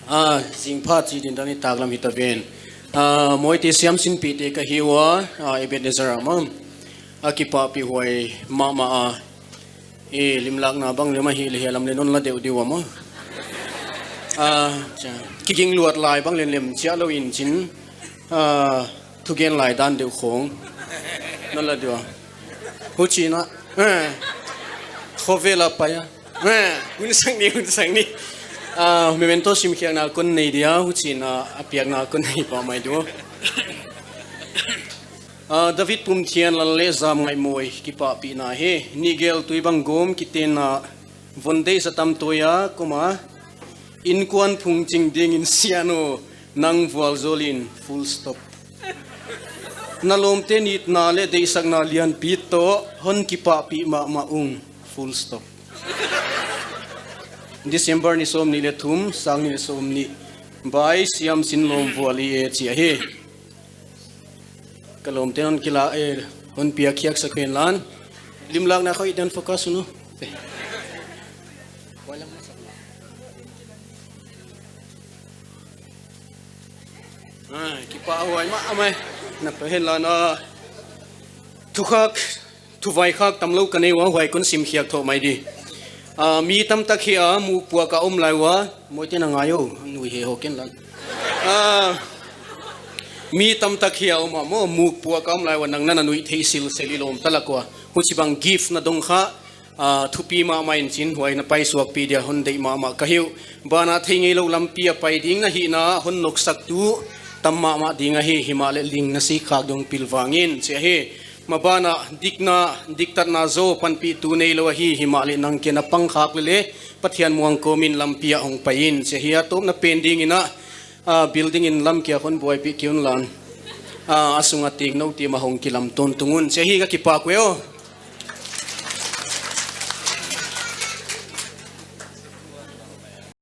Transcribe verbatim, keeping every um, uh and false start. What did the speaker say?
Ah, zingpha chi din dan i taklam hita ven. Ah, Mawite Siamsinpihte ka hi ua, ah, Ebenezer a maw. A kipahpih huai mahmah a. E, limlakna bang lem ahi leh hiai lam leh non la deuh diu a maw. Ah, cha. Kigingluat lai bang leh lem chiah lou in chin. Ah, thugen lai dan deuh khong. Non la diu a. Huchiin a. Eh. Khovel a pai a. Eh, hun sang ni, hun sang ni. Ah, memento simkhiakna kon nei dia, huchiin a, a piakna kon nei pah mai diu. Ah, David Pumthianlal leh Zamngaihmawi kipahpihna hi. Nihgel tui bang gawm kitenna, von deih zatam tawi a koma, innkuan phungching dingin sian aw, nang vualzawlin, full stop. Na lawmte nitna leh deihsakna lianpi toh, hon kipahpih mahmah ung, full stop. December ni sawmnih leh thum, sang nih leh sawmnih. By Siamsin Lawmvual i e chi ahi. Ka lawmte'n hon kila, eh, hon piak khiak sak hen lan. Limlakna khawng i dan focus un aw. Ah, kipahhuai mahmah e. Na pai hen lan a. Thukhak, thuvaikhak tamlou ka nei ua, huai kon simkhiak thou mai di. Ah, mi tamtak hiai a mukpuak a om lai ua, Mawite'n a ngai aw, nui he ho ken lan. Ah, mi tamtak hiai a om a maw, mukpuak a om lai ua, nang na na nuih theih silsel i lawmte lak ua. Huchibang gift na dong kha, ah, thupi mahmah in chin, huai na paisuakpih dia hon deih mahmah ka hi uh. Banah thei ngeilou lampi a pai ding na hihna, hon noksaktu tam mahmah ding ahi, himahleh ling na sik khak dong pilvang in, chi ahi. Mabanah dikna, diktatna zaw panpihtu neilou ahi, himahleh nang ken a pang khak leh leh, Pathian muang kawmin lampi ah hong pai in, chi ahi. A tawpna pen dingin a, ah, building in lam kia hon buaipih kei un lan. Ah, a sung a teng nou tim a hong kilam tawntung un, chi ahi, ka kipak uh e aw.